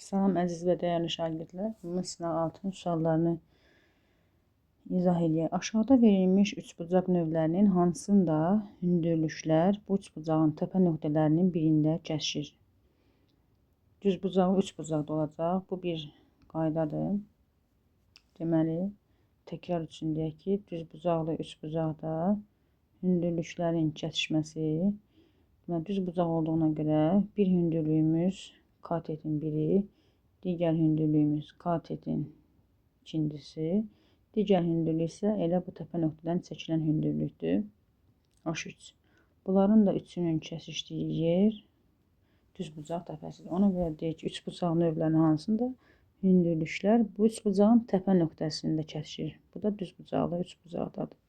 Salam əziz və dəyərli şagirdlər. Ümumi sınaq 6-nın suallarını izah eləyək. Aşağıda verilmiş üçbucaq növlərinin hansında hündürlüklər bu üçbucağın təpə nöqtələrinin birində kəsişir? Düzbucaqlı üçbucaqda olacaq. Bu bir qaydadır. Deməli, təkrar üçün deyək ki, düzbucaqlı üçbucaqda hündürlüklərin kəsişməsi, deməli, düzbucaq olduğuna görə bir hündürlüyümüz katetin biri, digər hündürlüyümüz katetin ikincisi, digər hündürlük isə elə bu təpə nöqtədən çəkilən hündürlükdür. H3. Bunların da üçünün kəsişdiyi yer düzbucaq təpəsidir. Ona görə deyir ki, üçbucaq növlərinin hansında hündürlüklər bu üçbucağın təpə nöqtəsində kəsişir. Bu da düzbucaqlı üçbucaqdadır.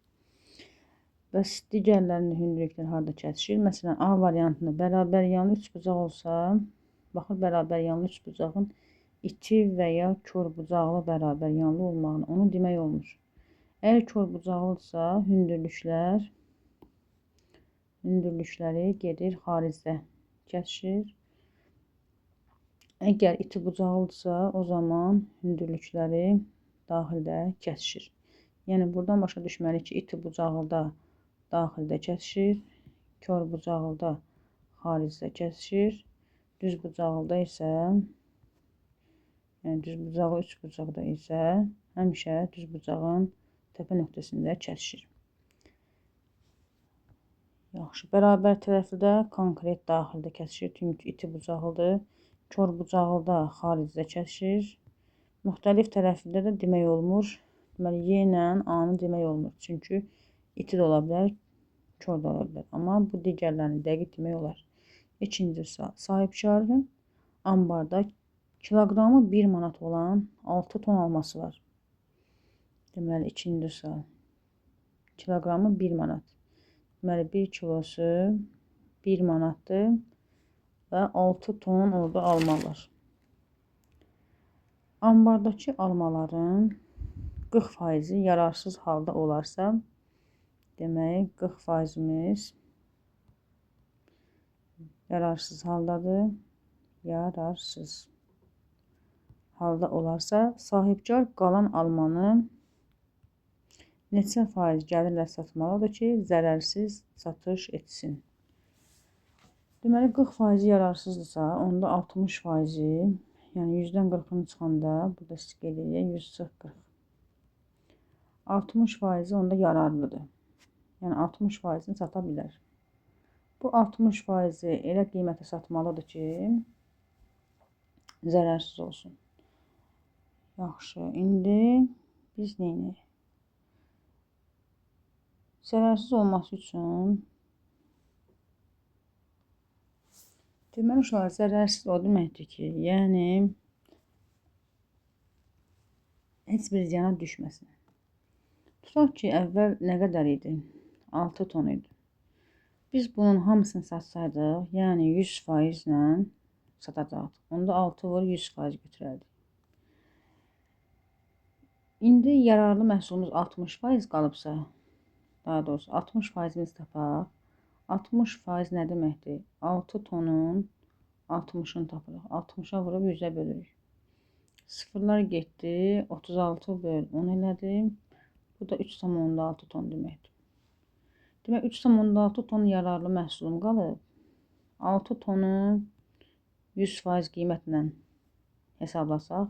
Bəs digərlərinin hündürlükləri harada kəsişir? Məsələn, A variantında bərabər yanlı üçbucaq olsa, baxın, bərabər yanlı üçbucağın iti və ya kor bucaqlı bərabər yanlı olmağını, onu demək olmur. Əgər kor bucaqlıdırsa, hündürlükləri gedir xaricdə kəsişir. Əgər iti bucaqlıdırsa, o zaman hündürlükləri daxildə kəsişir. Yəni, buradan başa düşməliyik ki, iti bucaqlıda daxildə kəsişir, kor bucaqlıda xaricdə kəsişir. Düz bucaqlıda isə, yəni düz bucaqlı üç bucaqda isə həmişə düz bucağın təpə nöqtəsində kəsişir. Yaxşı, bərabər tərəflidə konkret daxildə kəsişir, çünki iti bucaqlıdır. Kor bucaqlıda xaricdə kəsişir. Müxtəlif tərəflidə də demək olmur. Deməli, Y ilə A-nı demək olmur. Çünki iti də ola bilər, kor da ola bilər. Amma bu digərlərini dəqiq demək olar. İkinci sual. Sahibkarın ambarda kiloqramı 1 manat olan 6 ton alması var. Deməli, ikinci sual. Kiloqramı 1 manat. Deməli, 1 kilosu 1 manatdır və 6 ton orada alma var. Ambardakı almaların 40% yararsız halda olarsa, demək, 40%-imiz yararsız haldadır. Yararsız halda olarsa, sahibkar qalan almanı neçə faiz gəlirlə satmalıdır ki, zərərsiz satış etsin? Deməli, 40% yararsızdırsa, onda 60%-i, yəni 100-dən 40-ını çıxanda, burada qeyd edək, 100 çıx 40. 60% onda yararlıdır. Yəni, 60%-ni sata bilər. Bu 60%-i elə qiymətə satmalıdır ki, zərərsiz olsun. Yaxşı, indi biz nə edək? Zərərsiz olması üçün, deməli, uşaqlar, zərərsiz o deməkdir ki, yəni heç bir ziyana düşməsin. Tutaq ki, əvvəl nə qədər idi? 6 ton idi. Biz bunun hamısını satsaydıq, yəni 100% ilə satacaqdıq. Onda 6 vur 100% götürərdik. İndi yararlı məhsulumuz 60% qalıbsa, daha doğrusu 60%-imiz tapaq. 60% nə deməkdir? 6 tonun 60-ını tapırıq. 60-a vurub 100-ə bölürük. Sıfırlar getdi. 36 böl 10 elədim. Bu da 3,6 ton deməkdir. Demək, 3,6 ton yararlı məhsulum qalıb. 6 tonu 100% qiymətlə hesablasaq,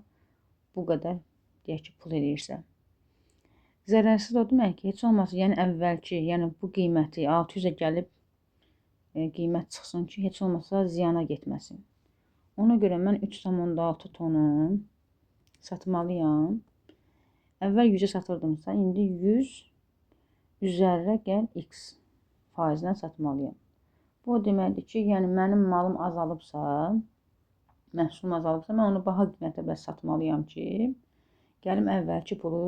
bu qədər, deyək ki, pul eləyirsə. Zərərsiz o demək ki, heç olmasa, yəni əvvəlki, yəni bu qiyməti 600-ə gəlib qiymət çıxsın ki, heç olmasa ziyana getməsin. Ona görə mən 3,6 tonu satmalıyam. Əvvəl 100-ə satırdımsa, indi 100 üzərə gəl x faizlə satmalıyam. Bu o deməkdir ki, yəni mənim malım azalıbsa, məhsulum azalıbsa, mən onu baha qiymətə bəs satmalıyam ki, gəlim əvvəlki pulu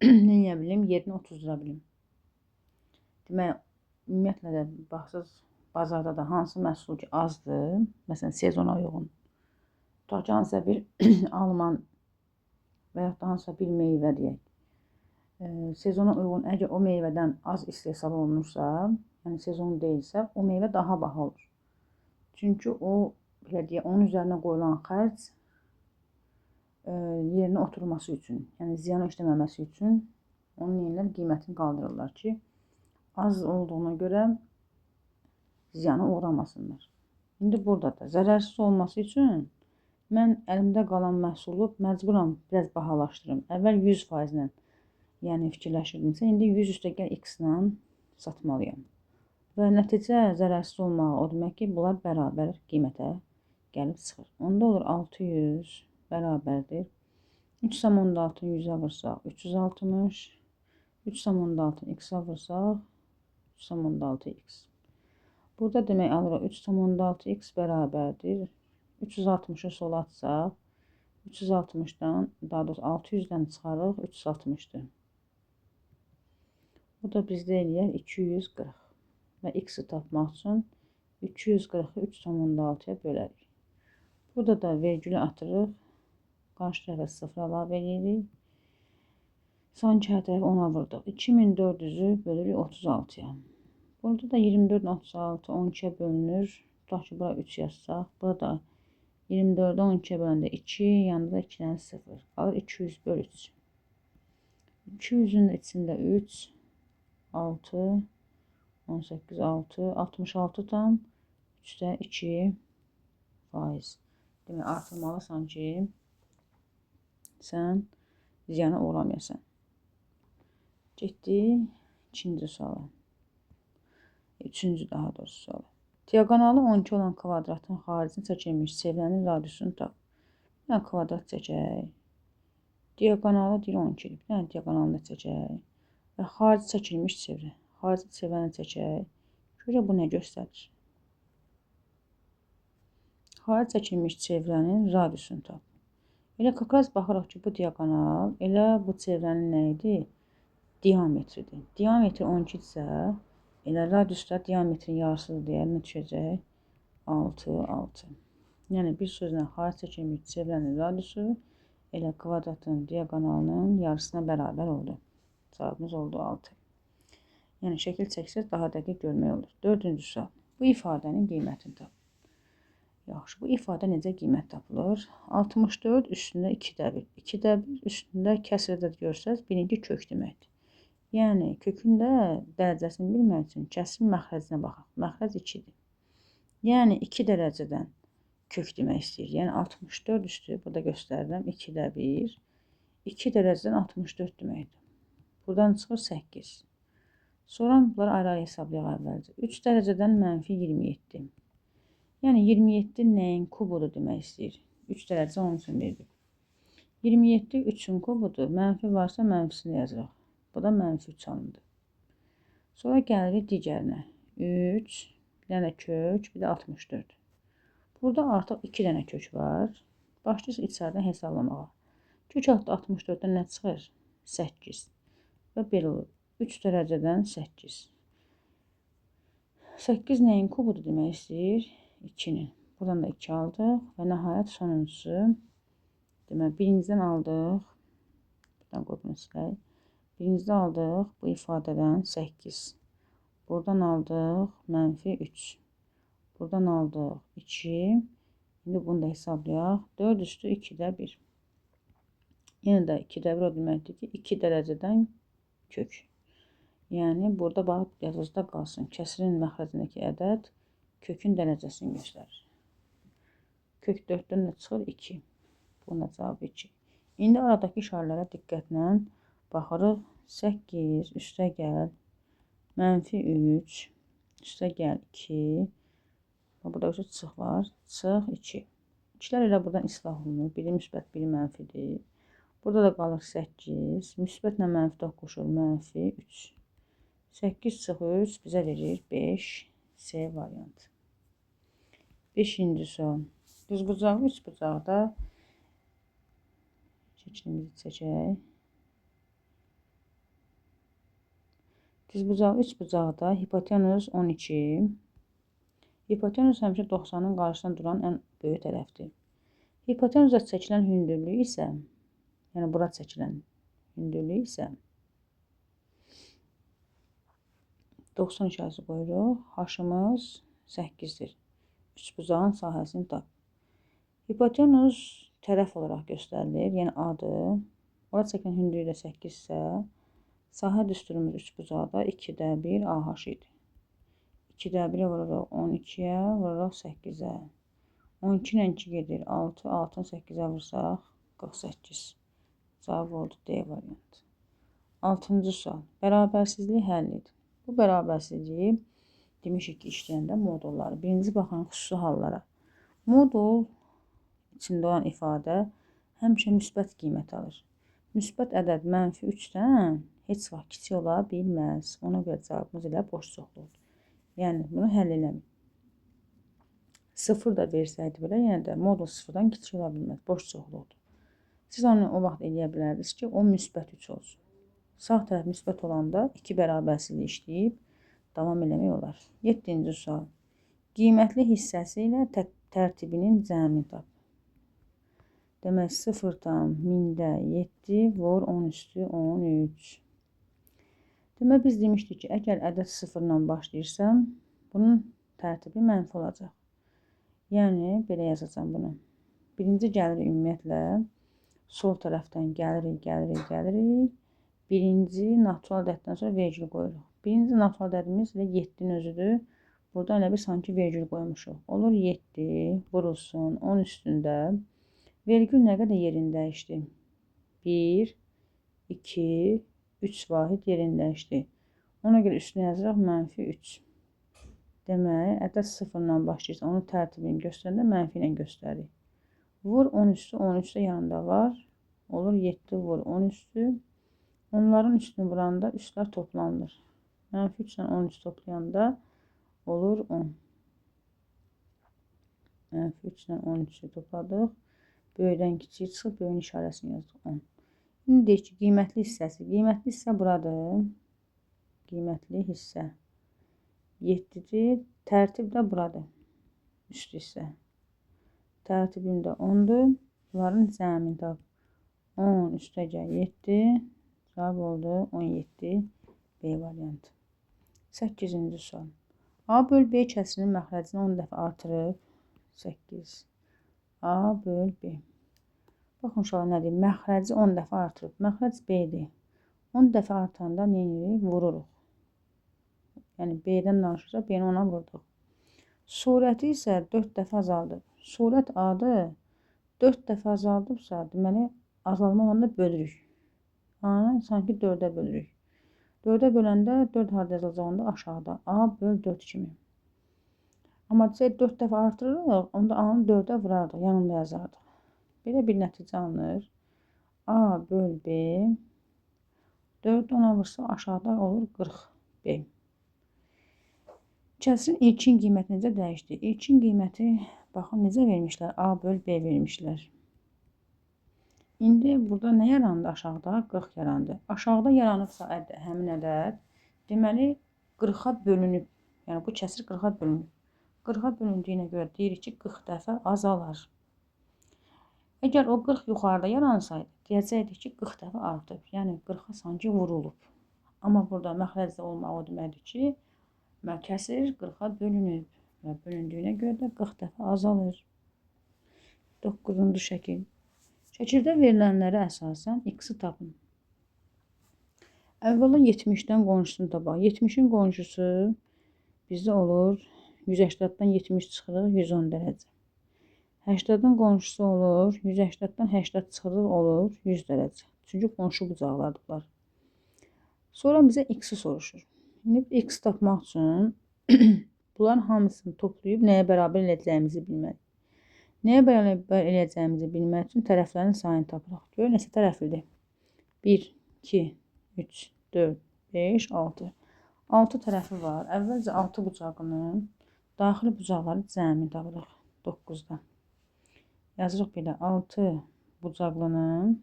nə edə bilim, yerinə 30 lira bilim. Demək, ümumiyyətlə də baxsız, bazarda da hansı məhsul ki azdır, məsələn, sezona uyğun. Tutaq ki, hansısa bir alman və yaxud da hansısa bir meyvə deyək. Sezona uyğun, əgər o meyvədən az istehsal olunursa, yəni sezon deyilsə, o meyvə daha baha olur. Çünki o, belə deyək, onun üzərinə qoyulan xərc yerinə oturması üçün, yəni ziyanı işləməməsi üçün onun yerlər qiymətini qaldırırlar ki, az olduğuna görə ziyana uğramasınlar. İndi burada da zərərsiz olması üçün mən əlimdə qalan məhsulu məcburam biraz bahalaşdırım. Əvvəl 100% ilə, yəni fikirləşirdimsə, indi 100 üstəgəl x-la satmalıyam. Və nəticə zərərsiz olmağı o demək ki, bunlar bərabər qiymətə gəlib çıxır. Onda olur 600 bərabərdir. 3,6-nı 100-ə vursaq 360, 3,6-nı x-ə vursaq 3,6x. Burada demək alırıq 3,6x bərabərdir. 360-ı sola atsaq, 360-dan, daha doğrusu 600-dən çıxarıq 360-dır. Bu da bizdə eləyər 240. Və x-i tapmaq üçün 240-ı 3,6-ya bölərik. Burada da vergülü atırıq. Qarşı tərəfə 0 əlavə edirik. Sanki hər tərəfə 10-a vurduq. 2400-ü bölürük 36-ya. Burada da 24 36 12-yə bölünür. Tutaq ki, bura 3 yazsaq. Burada 24-ü 12-yə böləndə 2, yanında da 2-dən 0. Qalır 200 böl 3. 200-ün içində 3, 6, 18, 6, 66 tam 3-də 2 faiz. Demək, artırmalısan ki, sən ziyana uğramayasan. Getdik ikinci suala. Üçüncü daha doğrusu suala. Diaqonalı 12 olan kvadratın xaricini çəkilmiş çevrənin radiusunu tap. Bir dənə kvadrat çəkək. Diaqonalı deyir 12-dir. Bir dənə diaqonalını da çəkək. Və xarici çəkilmiş çevrə. Xarici çevrəni çəkək. Görək bu nə göstərir? Xarici çəkilmiş çevrənin radiusunu tap. Elə kakraz baxırıq ki, bu diaqonal, elə bu çevrənin nə idi? Diametridir. Diametri 12-dirsə, elə radiusda diametrin yarısıdır deyə nə düşəcək? 6, 6. Yəni, bir sözlə xarici çəkilmiş çevrənin radiusu elə kvadratın diaqonalının yarısına bərabər oldu. Cavabımız oldu 6. Yəni, şəkil çəksək daha dəqiq görmək olur. Dördüncü sual. Bu ifadənin qiymətini tap. Yaxşı, bu ifadə necə qiymət tapılır? 64 üstündə 2-də 1. 2-də 1 üstündə kəsr ədəd görsəz, birinci kök deməkdir. Yəni, kökün də dərəcəsini bilmək üçün kəsrin məxrəcinə baxaq. Məxrəc 2-dir. Yəni, 2 dərəcədən kök demək istəyir. Yəni, 64 üstü, burada göstərirəm, 2-də 1. 2 dərəcədən 64 deməkdir. Buradan çıxır 8. Sonra bunları ayrı-ayrı hesablayaq əvvəlcə. 3 dərəcədən mənfi 27. Yəni, 27 nəyin kubudur demək istəyir. 3 dərəcə onun üçün verdik. 27 3-ün kubudur. Mənfi varsa mənfisini yazırıq. Bu da mənfi 3 alındı. Sonra gəlirik digərinə. 3, bir dənə kök, bir də 64. Burada artıq 2 dənə kök var. Başlayırsınız içəridən hesablamağa. Kök 64-dən nə çıxır? 8. Və belə olur. 3 dərəcədən 8. 8 nəyin kubudur demək istəyir? 2-nin. Buradan da 2 aldıq və nəhayət sonuncusu. Demək, birincidən aldıq. Buradan qoy bunu silək. Birincidə aldıq bu ifadədən 8. Buradan aldıq mənfi 3. Buradan aldıq 2. İndi bunu da hesablayaq. 4 üstü 2-də 1. Yenə də 2-də 1 o deməkdir ki, 2 dərəcədən kök. Yəni, burada bax, yadınızda qalsın. Kəsrin məxrəcindəki ədəd kökün dərəcəsini göstərir. Kök 4-dən də çıxır 2. Bunun da cavabı 2. İndi aradakı işarələrə diqqətlə baxırıq. 8 üstə gəl, mənfi 3, üstə gəl 2. Burada özü çıx var. Çıx 2. İkilər elə buradan islah olunur. Biri müsbət, biri mənfidir. Burada da qalır 8. Müsbətlə mənfi toqquşur. Mənfi 3. 8 çıx 3 bizə verir 5. C variantı. Beşinci sual. Düzbucaqlı üçbucaqda şəklimizi çəkək. Düzbucaqlı üçbucaqda hipotenuz 12. Hipotenuz həmişə 90-ın qarşısında duran ən böyük tərəfdir. Hipotenuza çəkilən hündürlüyü isə, yəni bura çəkilən hündürlüyü isə 90 işarəsi qoyuruq. H-ımız 8-dir. Üçbucağın sahəsini tap. Hipotenuz tərəf olaraq göstərilir, yəni A-dır. Ora çəkilən hündürlük də 8 isə, sahə düsturumuz üçbucaqda 2-də 1 AH idi. 2-də 1-ə vururuq 12-yə, vururuq 8-ə. 12 ilə 2 gedir, 6, 6-nı 8-ə vursaq 48. Cavab oldu D variantı. 6-cı sual. Bərabərsizliyi həll edin. Bu bərabərsizliyi demişik ki, işləyəndə modulları. Birinci baxın xüsusi hallara. Modul içində olan ifadə həmişə müsbət qiymət alır. Müsbət ədəd mənfi 3-dən heç vaxt kiçik ola bilməz. Ona görə cavabımız elə boş çoxluqdur. Yəni, bunu həll eləmir. 0 da versəydi belə, yenə də modul 0-dan kiçik ola bilməz. Boş çoxluqdur. Siz onu o vaxt eləyə bilərdiniz ki, o müsbət 3 olsun. Sağ tərəf müsbət olanda 2 bərabərsizlik işləyib davam eləmək olar. 7-ci sual. Qiymətli hissəsi ilə tərtibinin cəmini tap. Demək 0,7 vur 10 üstü 13. Demək biz demişdik ki, əgər ədəd 0 ilə başlayırsa, bunun tərtibi mənfi olacaq. Yəni belə yazacağam bunu. Birinci gəlirik ümumiyyətlə, sol tərəfdən gəlirik, gəlirik, gəlirik. Birinci natural ədəddən sonra vergül qoyuruq. Birinci natural ədədimiz elə 7-nin özüdür. Buradan elə bir sanki vergül qoymuşuq. Olur 7 vurulsun 10 üstündə. Vergül nə qədər yerini dəyişdi? 1, 2, 3 vahid yerini dəyişdi. Ona görə üstünə yazırıq mənfi 3. Demək, ədəd 0 ilə başlayırsa, onun tərtibini göstərəndə mənfi ilə göstəririk. Vur 10 üstü, 13 də yanında var. Olur 7 vur 10 üstü. Onların üstünü vuranda üstlər toplanılır. Mənfi 3 ilə 13 toplayanda olur 10. Mənfi 3 ilə 13-ü topladıq. Böyükdən kiçik çıxıb, böyüyün işarəsini yazdıq 10. İndi deyik ki, qiymətli hissəsi. Qiymətli hissə buradır. Qiymətli hissə 7-dir. Tərtib də buradır. Üst hissə. Tərtibim də 10-dur. Bunların cəmini tap. 10 üstəgəl 7. Cavab oldu 17. B variantı. 8-ci sual. A böl B kəsirinin məxrəcini 10 dəfə artırıb. 8. A böl B. Baxın uşaqlar nədir? Məxrəci 10 dəfə artırıb. Məxrəc B-dir. 10 dəfə artanda nə edirik? Vururuq. Yəni B-dən danışırsa B-ni 10-a vurduq. Surəti isə 4 dəfə azaldıb. Surət A-dır. 4 dəfə azaldıbsa, deməli azalma olanda bölürük. A-nı sanki 4-ə bölürük. 4-ə böləndə 4 harda yazılacaq onda? Aşağıda. A böl 4 kimi. Amma desək 4 dəfə artırırıq, onda A-nı 4-ə vurardıq, yanında yazardıq. Belə bir nəticə alınır. A böl B. 4 10-a vursa aşağıda olur 40 B. Kəsirin ilkin qiyməti necə dəyişdi? İlkin qiyməti, baxın, necə vermişlər? A böl B vermişlər. İndi burada nə yarandı aşağıda? 40 yarandı. Aşağıda yaranıbsa həmin ədəd, deməli 40-a bölünüb. Yəni bu kəsir 40-a bölünüb. 40-a bölündüyünə görə deyirik ki, 40 dəfə azalar. Əgər o 40 yuxarıda yaransaydı, deyəcəkdik ki, 40 dəfə artıb. Yəni 40-a sanki vurulub. Amma burada məxrəcdə olmağı o deməkdir ki, kəsir 40-a bölünüb və bölündüyünə görə də 40 dəfə azalır. 9-cu şəkil. Şəkildə verilənlərə əsasən x-i tapın. Əvvəla 70-dən qonşusunu tapaq. 70-in qonşusu bizdə olur 180-dan 70 çıxırıq 110 dərəcə. 80-ın qonşusu olur 180-dan 80 çıxırıq olur 100 dərəcə. Çünki qonşu bucaqlardır bunlar. Sonra bizə x-i soruşur. İndi x tapmaq üçün bunların hamısını toplayıb nəyə bərabər eləyəcəyimizi bilməliyik. Nəyə bərabər eləyəcəyimizi bilmək üçün tərəflərin sayını tapırıq. Görün, neçə tərəflidir? 1, 2, 3, 4, 5, 6. 6 tərəfi var. Əvvəlcə 6 bucağının daxili bucaqları cəmini tapırıq. 9-da. Yazırıq belə 6 bucaqlının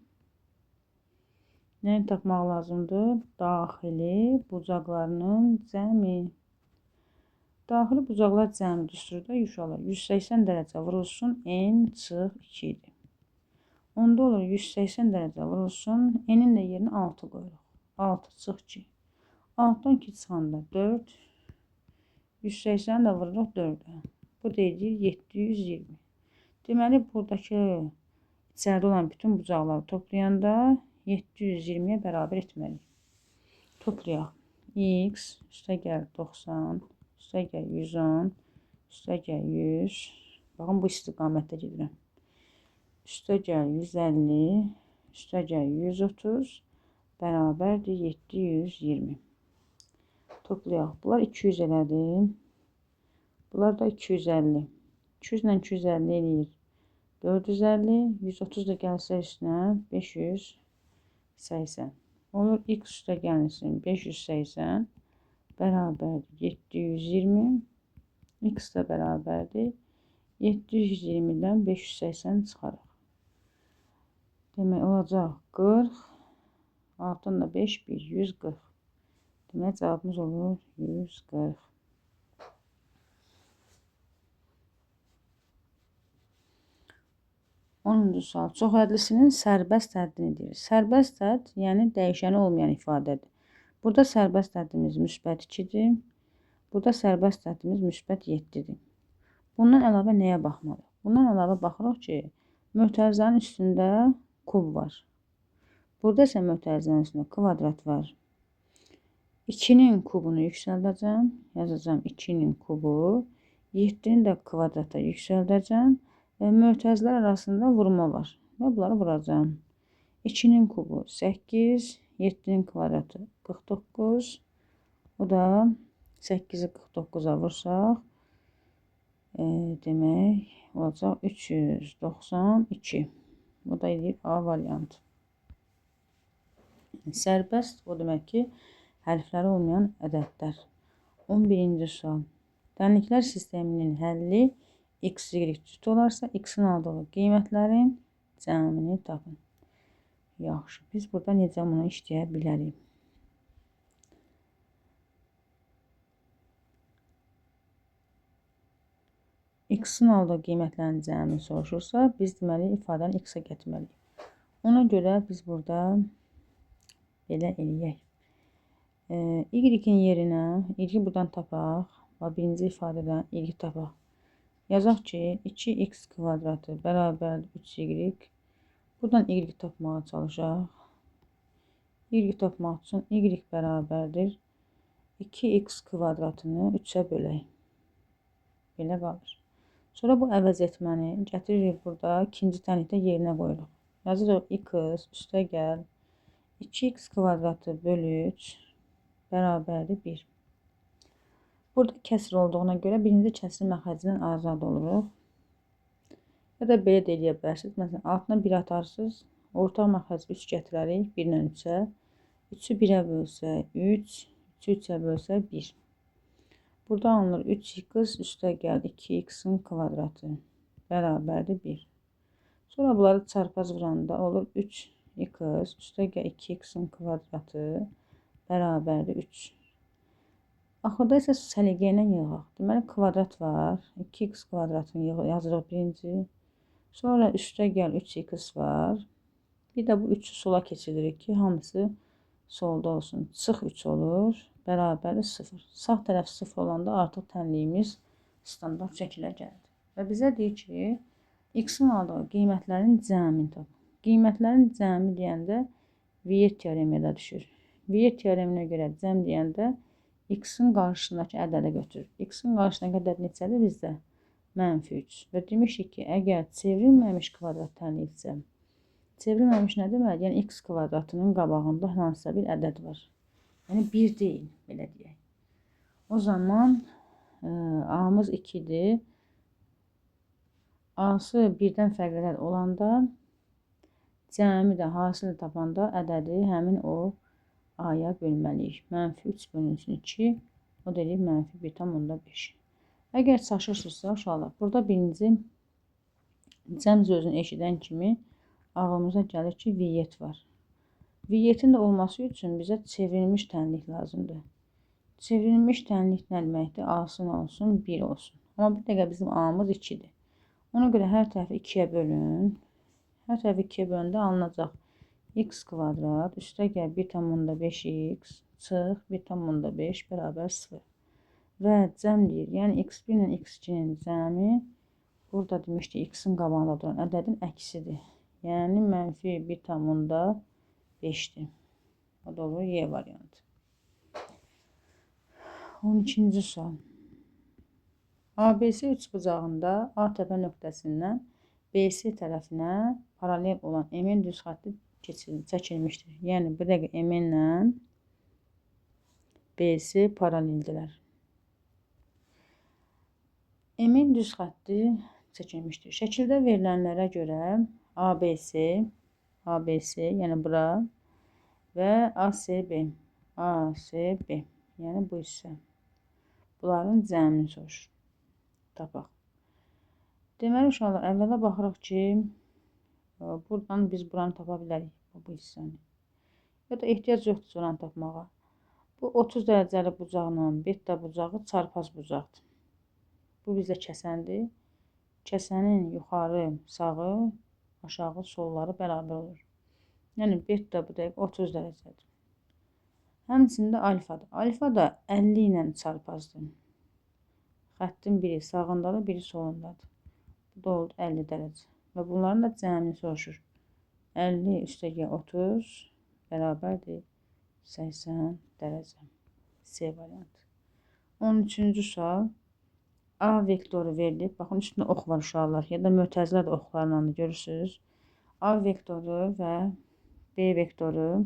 nəyini tapmaq lazımdır? Daxili bucaqlarının cəmi. Daxili bucaqlar cəmi düsturda uşaqlar 180 dərəcə vurulsun n çıx 2 idi. Onda olur 180 dərəcə vurulsun, n-in də yerinə 6 qoyuruq. 6 çıx 2. 6-dan 2 çıxanda 4, 180 də vururuq 4-ə. Bu da edir 720. Deməli, buradakı İçəridə olan bütün bucaqları toplayanda 720-yə bərabər etməliyik. Toplayaq. X üstə gəl 90, üstə gəl 110, üstə gəl 100. Baxın, bu istiqamətdə gedirəm. Üstə gəl 150, üstə gəl 130, bərabərdir 720. Toplayaq. Bunlar 200 elədi. Bunlar da 250. 200 ilə 250 eləyir. 450, 130 da gəlsə üstünə 580. Olur x üstə gəlsin 580 bərabərdir 720. X də bərabərdir 720-dən 580 çıxaraq. Demək olacaq 40, altdan da 5, 1, 140. Demək cavabımız olur 140. 10-cu sual. Çoxədlisinin sərbəst həddini deyir. Sərbəst hədd, yəni dəyişəni olmayan ifadədir. Burada sərbəst həddimiz müsbət 2-dir. Burada sərbəst həddimiz müsbət 7-dir. Bundan əlavə nəyə baxmalıyıq? Bundan əlavə baxırıq ki, mötərizənin üstündə kub var. Burada isə mötərizənin üstündə kvadrat var. 2-nin kubunu yüksəldəcəm. Yazacağam 2-nin kubu. 7-ni də kvadrata yüksəldəcəm. Və mötərizələr arasında vurma var. Və bunları vuracağam. 2-nin kubu 8, 7-nin kvadratı 49. O da 8-i 49-a vursaq, demək olacaq 392. Bu da eləyir A variantı. Sərbəst o demək ki, hərfləri olmayan ədədlər. 11-ci sual. Tənliklər sisteminin həlli x, y cüt olarsa, x-in aldığı qiymətlərin cəmini tapın. Yaxşı, biz burada necə bunu işləyə bilərik? X-in aldığı qiymətlərin cəmini soruşursa, biz deməli ifadəni x-a gətirməliyik. Ona görə biz burada belə eləyək. Y-in yerinə, y-i buradan tapaq. Birinci ifadədən y tapaq. Yazaq ki, 2x kvadratı bərabərdir 3y. Buradan y tapmağa çalışaq. Y tapmaq üçün y bərabərdir 2x kvadratını 3-ə bölək. Belə qalır. Sonra bu əvəz etməni gətiririk burada ikinci tənlikdə yerinə qoyuruq. Yazırıq x üstə gəl 2x kvadratı bölü 3 bərabərdir 1. Burada kəsir olduğuna görə birinci kəsir məxrəcindən azad oluruq. Ya da belə də eləyə bilərsiniz. Məsələn, altına 1 atarsınız. Ortaq məxrəc 3 gətirərik. 1 ilə 3-ə. 3-ü 1-ə bölsə 3. 3-ü 3-ə bölsə 1. Burada alınır 3x üstə gəl 2x-in kvadratı bərabərdir 1. Sonra bunları çarpaz vuranda olur 3x üstə gəl 2x-in kvadratı bərabərdir 3. Axırda isə səliqə ilə yığaq. Deməli, kvadrat var. 2x kvadratını yazırıq birinci. Sonra üstə gəl 3x var. Bir də bu 3-ü sola keçiririk ki, hamısı solda olsun. Çıx 3 olur. Bərabərdir 0. Sağ tərəf 0 olanda artıq tənliyimiz standart şəkilə gəldi. Və bizə deyir ki, x-in aldığı qiymətlərin cəmini tapın. Qiymətlərin cəmi deyəndə Viet teoremi də düşür. Viet teoreminə görə cəm deyəndə x-in qarşısındakı ədədə götürür. X-in qarşısındakı ədəd neçədir bizdə? Mənfi 3. Və demişik ki, əgər çevrilməmiş kvadrat tənliksə, çevrilməmiş nə deməkdir? Yəni, x kvadratının qabağında hansısa bir ədəd var. Yəni, 1 deyil, belə deyək. O zaman A-mız 2-dir. A-sı 1-dən fərqli ədəd olanda, cəmi də hasil tapanda ədədi həmin o A-ya bölməliyik. Mənfi 3 bölünsün 2, o da eləyir mənfi 1,5. Əgər çaşırsınızsa, uşaqlar, burada birinci cəm sözünü eşidən kimi ağlımıza gəlir ki, Viet var. Viyetin də olması üçün bizə çevrilmiş tənlik lazımdır. Çevrilmiş tənlik nə deməkdir? A-sı nə olsun? 1 olsun. Amma bir dəqiqə bizim A-mız 2-dir. Ona görə hər tərəfi 2-yə bölün. Hər tərəfi 2-yə bölündə alınacaq x kvadrat üstə gəl 1,5x çıx 1,5 bərabər 0. Və cəm deyir. Yəni x1 ilə x2-nin cəmi burada demişdik x-in qabağında duran ədədin əksidir. Yəni, mənfi 1,5-dir. O da olur Y variantı. 12-ci sual. ABC üçbucağında A təpə nöqtəsindən BC tərəfinə paralel olan MN düz xətti çəkilmişdir. Yəni, bu dəqiqə MN-lə BC paraleldirlər. MN düz xətti çəkilmişdir. Şəkildə verilənlərə görə ABC, yəni bura və ACB, yəni bu hissə. Bunların cəmini soruşur. Tapaq. Deməli, uşaqlar, əvvəla baxırıq ki, buradan biz buranı tapa bilərik, bu hissəni. Ya da ehtiyac yoxdur oranı tapmağa. Bu 30 dərəcəli bucaqla beta bucağı çarpaz bucaqdır. Bu bizdə kəsəndir. Kəsənin yuxarı sağı, aşağı solları bərabər olur. Yəni, beta bu dəqiqə 30 dərəcədir. Həmçinin də alfadır. Alfa da 50 ilə çarpazdır. Xəttin biri sağındadır, biri solundadır. Bu da oldu 50 dərəcə. Və bunların da cəmini soruşur. 50 üstəgəl 30 bərabərdir 80 dərəcə. C variantı. 13-cü sual. A vektoru verilib. Baxın, üstündə ox var uşaqlar. Ya da mötərizlər də oxlarla da görürsünüz. A vektoru və B vektoru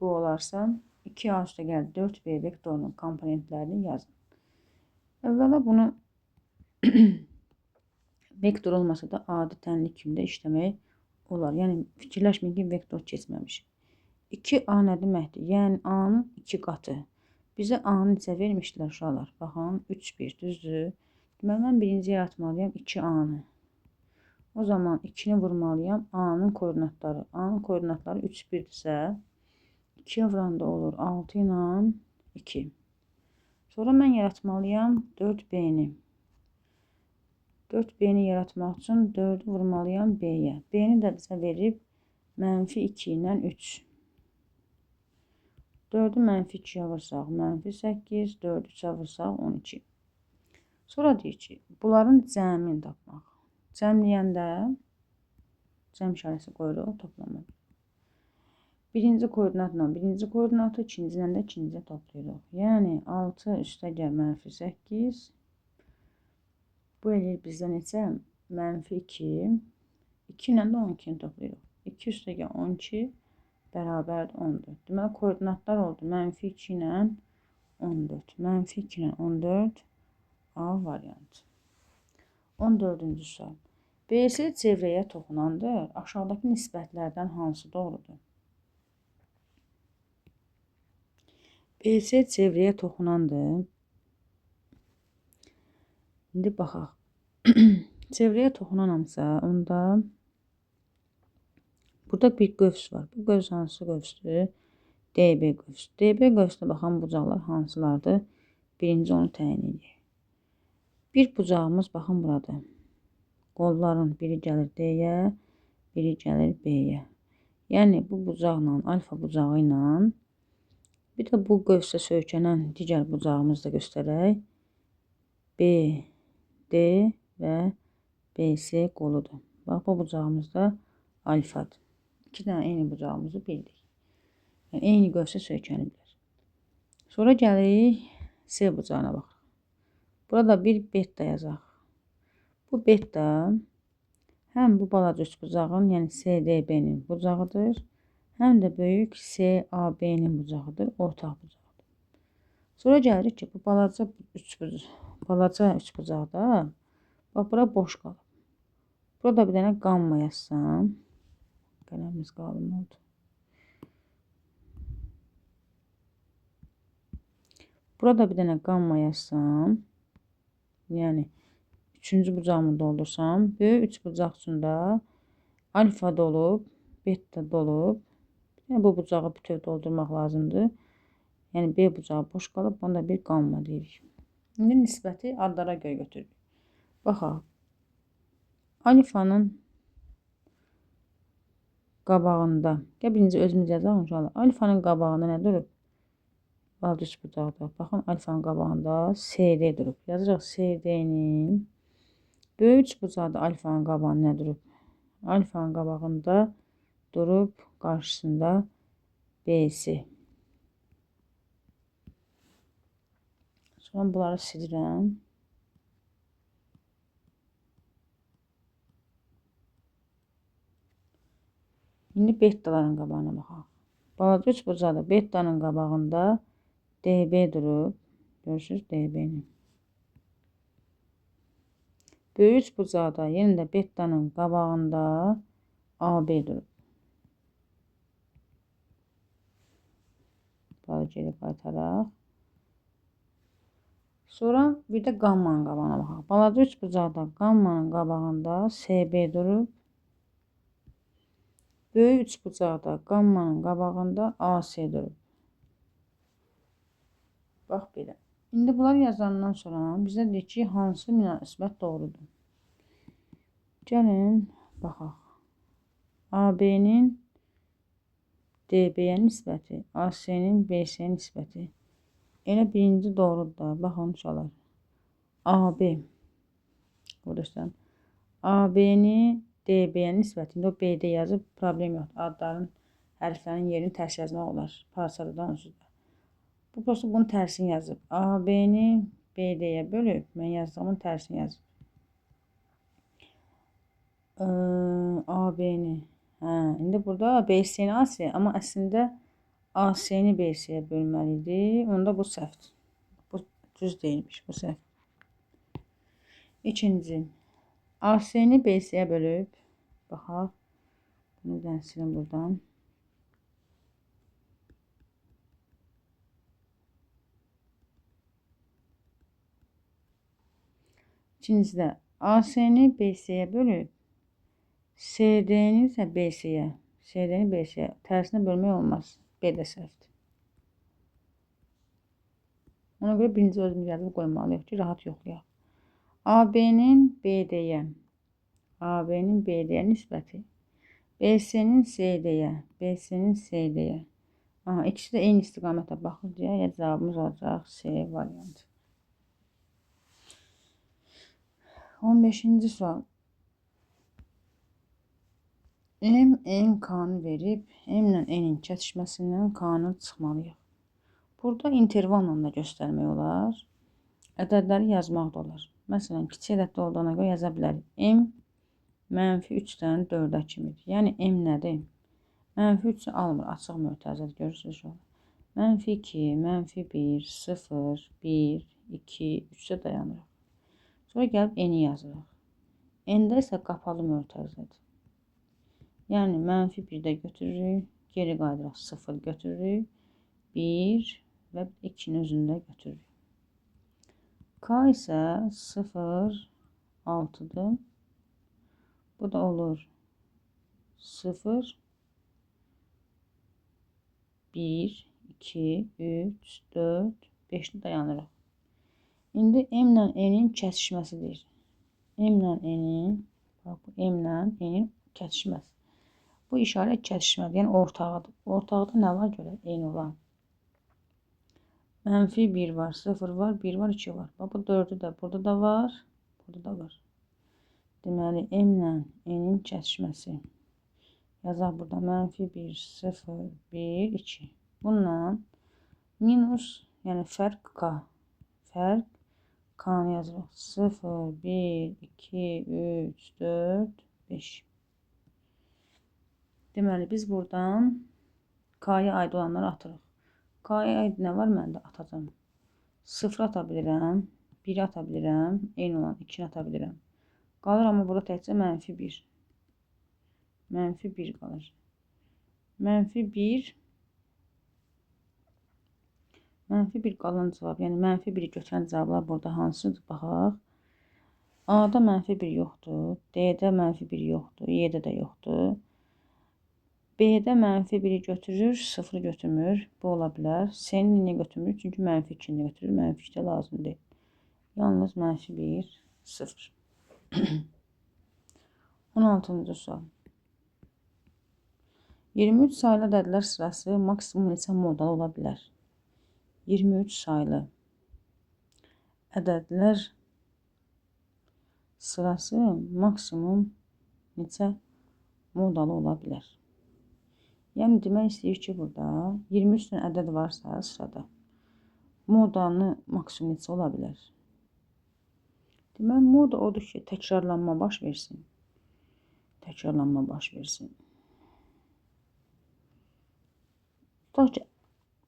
bu olarsa 2A üstəgəl 4B vektorunun komponentlərini yazın. Əvvəla bunu vektor olmasa da adi tənlik kimi də işləmək olar. Yəni, fikirləşməyin ki, vektor keçməmiş. 2A nə deməkdir? Yəni, A-nın 2 qatı. Bizə A-nı neçə vermişdilər uşaqlar? Baxın, 3, 1, düzdür. Deməli, mən birinci yaratmalıyam 2A-nı. O zaman 2-ni vurmalıyam A-nın koordinatları. A-nın koordinatları 3, 1-dirsə, 2-yə vuranda olur 6 ilə 2. Sonra mən yaratmalıyam 4B-ni. 4B-ni yaratmaq üçün 4-ü vurmalıyam B-yə. B-ni də bizə verib mənfi 2 ilə 3. 4-ü mənfi 2-yə vursaq, mənfi 8, 4-ü 3-ə vursaq, 12. Sonra deyir ki, bunların cəmini tapmaq. Cəmləyəndə cəm işarəsi qoyuruq, toplama. Birinci koordinatla birinci koordinatı, ikinci ilə də ikinci toplayırıq. Yəni, 6 üstəgəl mənfi 8. Bu eləyir bizdə neçə? Mənfi 2. 2 ilə də 12-ni toplayırıq. 2 üstəgəl 12 bərabərdir 14. Deməli, koordinatlar oldu. Mənfi 2 ilə 14. Mənfi 2 ilə 14 A variantı. 14-cü sual. BC çevrəyə toxunandır. Aşağıdakı nisbətlərdən hansı doğrudur? BC çevrəyə toxunandır. İndi baxaq. Çevrəyə toxunanamsa, onda burada bir qövs var. Bu qövs hansı qövsdür? DB qövsü. DB qövsünə baxan bucaqlar hansılardır? Birinci onu təyin edək. Bir bucağımız baxın burada. Qolların biri gəlir D-yə, biri gəlir B-yə. Yəni, bu bucaqla, alfa bucağı ilə bir də bu qövsə söykənən digər bucağımızı da göstərək. B, D və BC qoludur. Bax, bu bucağımız da alfadır. İki dənə eyni bucağımızı bildik. Yəni, eyni qövsə söykəniblər. Sonra gəlirik C bucağına baxırıq. Burada bir beta yazaq. Bu beta həm bu balaca üçbucağın, yəni CDB-nin bucağıdır, həm də böyük CAB-nin bucağıdır, ortaq bucağıdır. Sonra gəlirik ki, bu balaca üçbucaqda, bax, bura boş qalıb. Burada bir dənə qamma yazsam, qələmimiz qalın oldu. Burada bir dənə qamma yazsam, yəni üçüncü bucağımı doldursam, böyük üç bucaq üçün də alfa dolub, beta dolub, yəni bu bucağı bütöv doldurmaq lazımdır. Yəni B bucağı boş qalıb, bunu da bir qamma deyirik. İndi nisbəti adlara görə götürürük. Baxaq, alfanın qabağında, gəl birinci özümüz yazaq inşallah. Alfanın qabağında nə durub? Balaca üç bucaqda. Baxın, alfanın qabağında CD durub. Yazırıq CD-nin böyük üç bucaqda alfanın qabağında nə durub? Alfanın qabağında durub, qarşısında BC. Sonra bunları silirəm. İndi betaların qabağına baxaq. Balaca üçbucaqda betanın qabağında DB durub. Görürsünüz DB-ni. Böyük üçbucaqda yenə də betanın qabağında AB durub. Bunları geri qaytaraq. Sonra bir də qammanın qabağına baxaq. Balaca üçbucaqda qammanın qabağında SB durub. Böyük üçbucaqda qammanın qabağında AC durub. Bax belə. İndi bunları yazandan sonra bizə deyir ki, hansı münasibət doğrudur? Gəlin, baxaq. AB-nin DB-yə nisbəti, AC-nin BC-yə nisbəti. Elə birinci doğrudur da. Baxın, uşaqlar. AB. Burada istəyirəm. AB-ni DB-yə nisbətində o BD yazıb, problem yoxdur. Adların, hərflərin yerini tərs yazmaq olar. Parçada da onsuz da. Bu prosto bunun tərsini yazıb. AB-ni BD-yə bölüb, mən yazdığımın tərsini yazıb. AB-ni. Hə, indi burada BC-ni AC, amma əslində AC-ni BC-yə bölməlidir. Onda bu səhvdir. Bu düz deyilmiş, bu səhv. İkinci. AC-ni BC-yə bölüb. Baxaq. Bunu bir dənə silim buradan. İkincidə AC-ni BC-yə bölüb. CD-ni isə BC-yə. CD-ni BC-yə. Tərsinə bölmək olmaz. B də səhvdir. Ona görə birinci özümüz yazıb qoymalıyıq ki, rahat yoxlayaq. AB-nin BD-yə. AB-nin BD-yə nisbəti. BC-nin CD-yə. BC-nin CD-yə. Aha, ikisi də eyni istiqamətə baxır deyə cavabımız olacaq C variantı. 15-ci sual. M, N, K-nı verib, M ilə N-in kəsişməsindən K-nı çıxmalıyıq. Burada intervalla da göstərmək olar. Ədədləri yazmaq da olar. Məsələn, kiçik ədəddə olduğuna görə yaza bilərik. M mənfi 3-dən 4-ə kimidir. Yəni, M nədir? Mənfi 3-ü almır, açıq mötərizədir. Görürsünüz şu an. Mənfi 2, mənfi 1, 0, 1, 2, 3-ə dayanırıq. Sonra gəlib N-i yazırıq. N-də isə qapalı mötərizədir. Yəni, mənfi 1-də götürürük, geri qayıdırıq, 0 götürürük, 1 və 2-nin özündə götürürük. K isə 0, 6-dır. Bu da olur 0, 1, 2, 3, 4, 5-ni dayanırıq. İndi M ilə N-in kəsişməsidir. M ilə N-in, bax bu M ilə N-in kəsişməsi. Bu işarə kəsişmədir, yəni ortağıdır. Ortaqda nə var görə? N olan. Mənfi 1 var, 0 var, 1 var, 2 var. Bax, bu 4-ü də burada da var, burada da var. Deməli, M ilə N-in kəsişməsi. Yazaq burada mənfi 1, 0, 1, 2. Bununla minus, yəni fərq K. Fərq K-nı yazırıq. 0, 1, 2, 3, 4, 5. Deməli, biz buradan K-ya aid olanları atırıq. K-ya aid nə var məndə? Atacam. 0 ata bilirəm, 1 ata bilirəm, eyni olan 2-ni ata bilirəm. Qalır, amma burada təkcə mənfi 1. Mənfi 1 qalır. Mənfi 1. Mənfi 1 qalan cavab, yəni mənfi 1-i götürən cavablar burada hansıdır? Baxaq. A-da mənfi 1 yoxdur, D-də mənfi 1 yoxdur, Y-də də yoxdur. B-də mənfi 1-i götürür, 0-ı götürmür. Bu ola bilər. C-ni niyə götürmür? Çünki mənfi 2-ni götürür. Mənfi 2 də lazım deyil. Yalnız mənfi 1, 0. 16-cı sual. 23 saylı ədədlər sırası maksimum neçə modal ola bilər? 23 saylı ədədlər sırası maksimum neçə Modalı ola bilər. Yəni, demək istəyir ki, burada 23 dənə ədəd varsa sırada, modanı maksimum neçə ola bilər? Demək, moda odur ki, təkrarlanma baş versin. Təkrarlanma baş versin. Tutaq ki,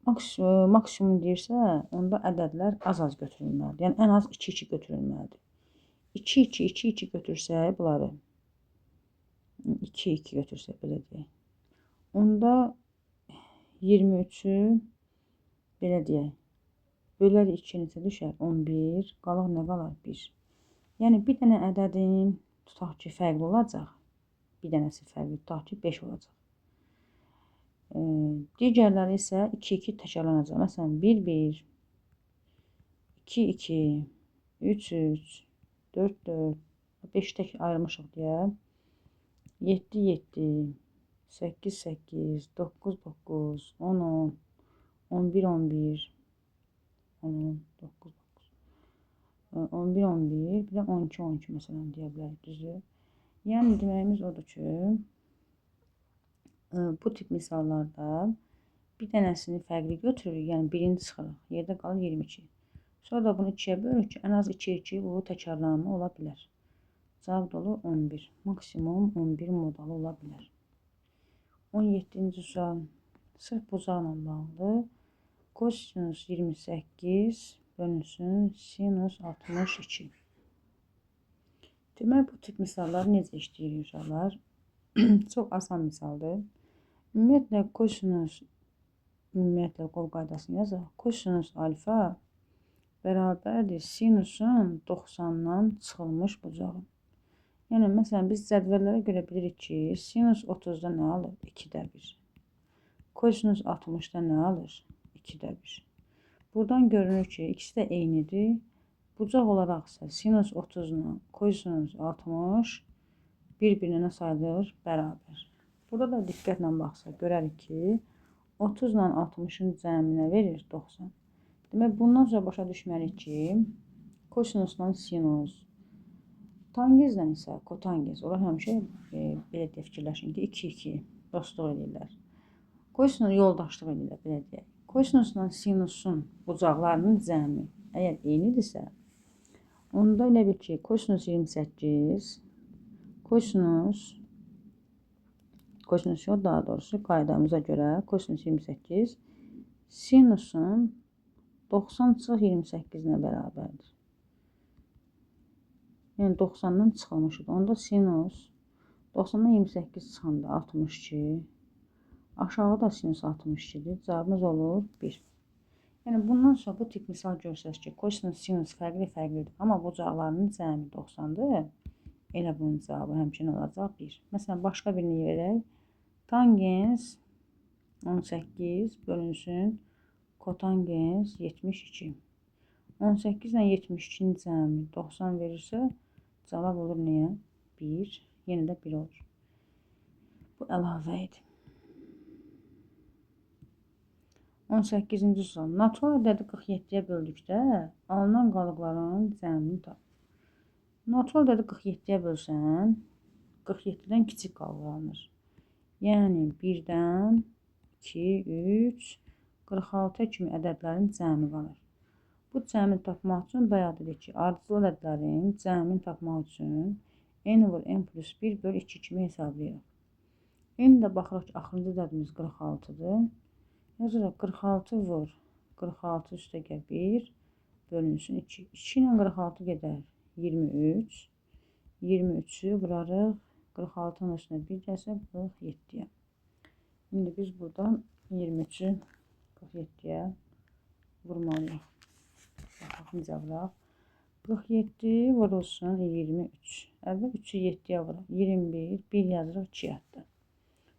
maksimum deyirsə, onda ədədlər az-az götürülməlidir. Yəni, ən az 2-2 götürülməlidir. 2-2, 2-2 götürsək bunları, 2-2 götürsək, belə deyək. Onda 23-ü, belə deyək, bölər 2 neçə düşər? 11, qalaq nə qalar? 1. Yəni, bir dənə ədədin, tutaq ki, fərqli olacaq. Bir dənəsi fərqli, tutaq ki, 5 olacaq. Digərləri isə 2-2 təkrarlanacaq. Məsələn, 1-1, 2-2, 3-3, 4-4, 5 tək ayırmışıq deyə, 7-7, 8-8, 9-9, 10-10, 11-11, 10, 9, 9, 11-11, bir də 12-12 məsələn deyə bilərik, düzdür? Yəni, deməyimiz odur ki, bu tip misallarda bir dənəsini fərqli götürürük, yəni birini çıxırıq, yerdə qalır 22. Sonra da bunu 2-yə bölürük ki, ən az 2-2 bu təkrarlanma ola bilər. Cavab da olur 11. Maksimum 11 modalı ola bilər. 17-ci sual sırf bucaqla bağlı. Kosinus 28 bölünsün sinus 62. Demək, bu tip misallar necə işləyir uşaqlar? Çox asan misaldır. Ümumiyyətlə, kosinus, ümumiyyətlə, qol qaydasını yazaq. Kosinus alfa bərabərdir sinusun 90-dan çıxılmış bucağı. Yəni, məsələn, biz cədvəllərə görə bilirik ki, sinus 30-da nə alır? 2-də 1. Kosinus 60-da nə alır? 2-də 1. Buradan görünür ki, ikisi də eynidir. Bucaq olaraq isə sinus 30-la kosinus 60 bir-birinə nə sayılır? Bərabər. Burada da diqqətlə baxsaq, görərik ki, 30 ilə 60-ın cəminə verir 90. Demək, bundan sonra başa düşməliyik ki, kosinusla sinus, tangezlə isə kotanges, onlar həmişə belə deyə fikirləşin ki, 2-2 dostluq edirlər. Kosinus yoldaşlıq edirlər, belə deyək. Kosinusla sinusun bucaqlarının cəmi əgər eynidirsə, onda elə bil ki, kosinus 28, kosinus yox, daha doğrusu qaydamıza görə kosinus 28 sinusun 90 çıx 28-nə bərabərdir. Yəni 90-dan çıxılmışdır. Onda sinus 90-dan 28 çıxanda 62, aşağıda sinus 62-dir. Cavabımız olur 1. Yəni bundan sonra bu tip misal görsəz ki, kosinus, sinus fərqli-fərqlidir, amma bucaqlarının cəmi 90-dır. Elə bunun cavabı həmçinin olacaq 1. Məsələn, başqa birini verək. Tangens 18 bölünsün kotangens 72. 18 ilə 72-nin cəmi 90 verirsə, cavab olur niyə? 1. Yenə də 1 olur. Bu əlavə idi. 18-ci sual. Natural ədədi 47-yə böldükdə alınan qalıqların cəmini tap. Natural ədədi 47-yə bölsən, 47-dən kiçik qalıq alınır. Yəni 1-dən 2, 3, 46 kimi ədədlərin cəmi qalır. Bu cəmini tapmaq üçün bayaq dedik ki, ardıcıl ədədlərin cəmini tapmaq üçün n vur n plus 1 böl 2 kimi hesablayırıq. N də baxırıq ki, axırıncı ədədimiz 46-dır. Yazırıq 46 vur 46 üstəgəl 1 bölünsün 2. 2 ilə 46 gedər 23. 23-ü vurarıq 46-nın üstünə 1 gəlsə 47-yə. İndi biz buradan 23-ü 47-yə vurmalıyıq. Baxaq necə vuraq. 47 vurulsun 23. Əvvəl 3-ü 7-yə vuraq. 21, 1 yazırıq 2 yatdı.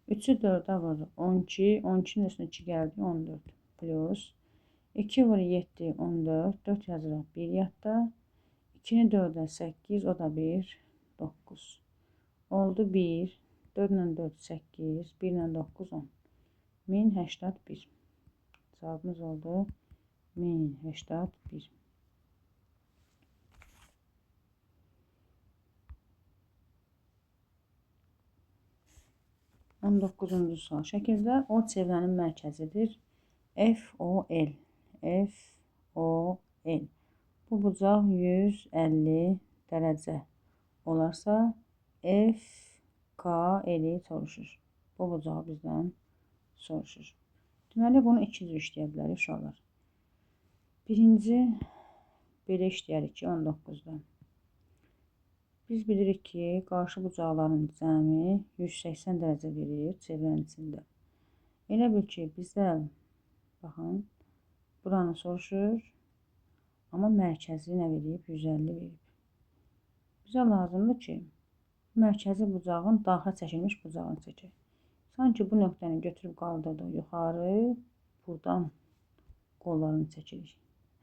3-ü 4-ə vururuq. 12, 12-nin üstünə 2 gəldi, 14. Plus 2 vur 7, 14. 4 yazırıq 1 yatda. 2-ni 4-ə 8, o da 1, 9. Oldu 1, 4 ilə 4, 8, 1 ilə 9, 10. 1081. Cavabımız oldu 1081. 19-cu sual. Şəkildə O çevrənin mərkəzidir. F-O-L. F-O-L. Bu bucaq 150 dərəcə olarsa F-K-L-i soruşur. Bu bucağı bizdən soruşur. Deməli, bunu iki cür işləyə bilərik uşaqlar. Birinci, belə işləyərik ki, 19-da. Biz bilirik ki, qarşı bucaqların cəmi 180 dərəcə verir çevrənin içində. Elə bil ki, bizdə, baxın, buranı soruşur, amma mərkəzi nə verib? 150 verib. Bizə lazımdır ki, mərkəzi bucağın daxilə çəkilmiş bucağını çəkək. Sanki bu nöqtəni götürüb qaldırdıq yuxarı, buradan qollarını çəkirik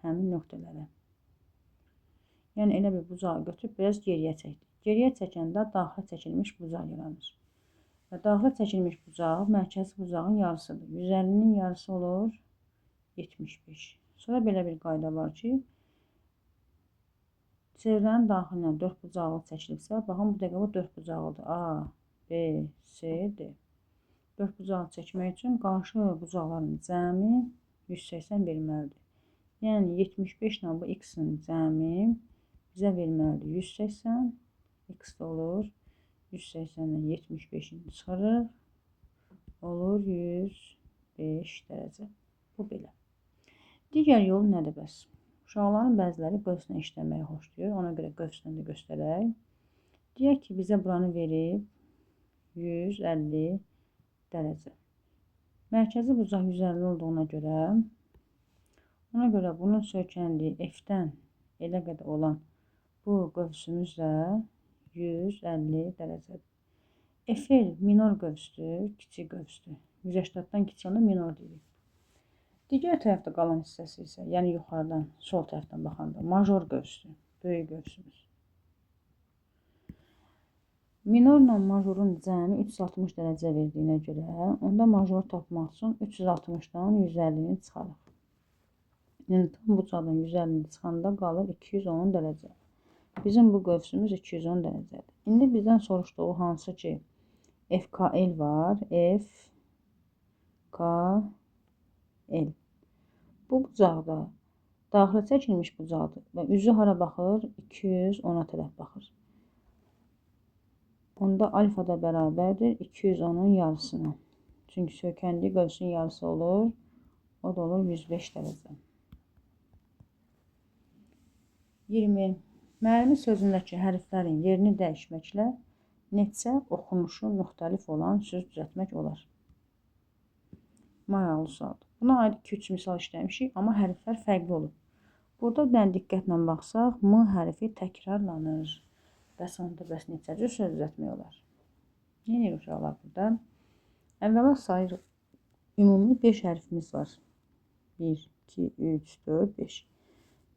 həmin nöqtələrə. Yəni, elə bir bucağı götürüb biraz geriyə çəkdik. Geriyə çəkəndə daxilə çəkilmiş bucaq yaranır. Və daxilə çəkilmiş bucaq mərkəzi bucağın yarısıdır. 150-nin yarısı olur 75. Sonra belə bir qayda var ki, çevrənin daxilinə 4 bucaqlı çəkilibsə, baxın bu dəqiqə bu 4 bucaqlıdır. A, B, C, D. 4 bucaqlı çəkmək üçün qarşı bucaqların cəmi 180 verməlidir. Yəni, 75 ilə bu x-in cəmi bizə verməlidir 180, x də olur 180-dən 75-ini çıxarıq, olur 105 dərəcə. Bu belə. Digər yol nədir bəs? Uşaqların bəziləri qövslə işləməyi xoşlayır, ona görə qövslə də göstərək. Deyək ki, bizə buranı verib 150 dərəcə. Mərkəzi bucaq 150 olduğuna görə, ona görə bunun söykəndiyi F-dən elə qədər olan bu qövsümüz də 150 dərəcədir. FL minor qövsdür, kiçik qövsdür. 180-dan kiçik olanda minor deyirik. Digər tərəfdə qalan hissəsi isə, yəni yuxarıdan, sol tərəfdən baxanda major qövsdür, böyük qövsümüz. Minorla majorun cəmi 360 dərəcə verdiyinə görə, onda major tapmaq üçün 360-dan 150-ni çıxarıq. Yəni, tam bucaqdan 150-ni çıxanda qalır 210 dərəcə. Bizim bu qövsümüz 210 dərəcədir. İndi bizdən soruşduğu hansı ki, FKL var. FKL. Bu bucaqda daxilə çəkilmiş bucaqdır və üzü hara baxır? 210-a tərəf baxır. Onda alfa da bərabərdir 210-un yarısına. Çünki söykəndiyi qövsün yarısı olur. O da olur 105 dərəcə. 20. Müəllimin sözündəki hərflərin yerini dəyişməklə neçə oxunuşu müxtəlif olan söz düzəltmək olar? Maraqlı sualdır. Buna aid 2-3 misal işləmişik, amma hərflər fərqli olub. Burada bir dənə diqqətlə baxsaq, M hərfi təkrarlanır. Bəs onda bəs neçə cür söz düzəltmək olar? Nə edirik uşaqlar burada? Əvvəla sayırıq. Ümumi 5 hərfimiz var. 1, 2, 3, 4, 5.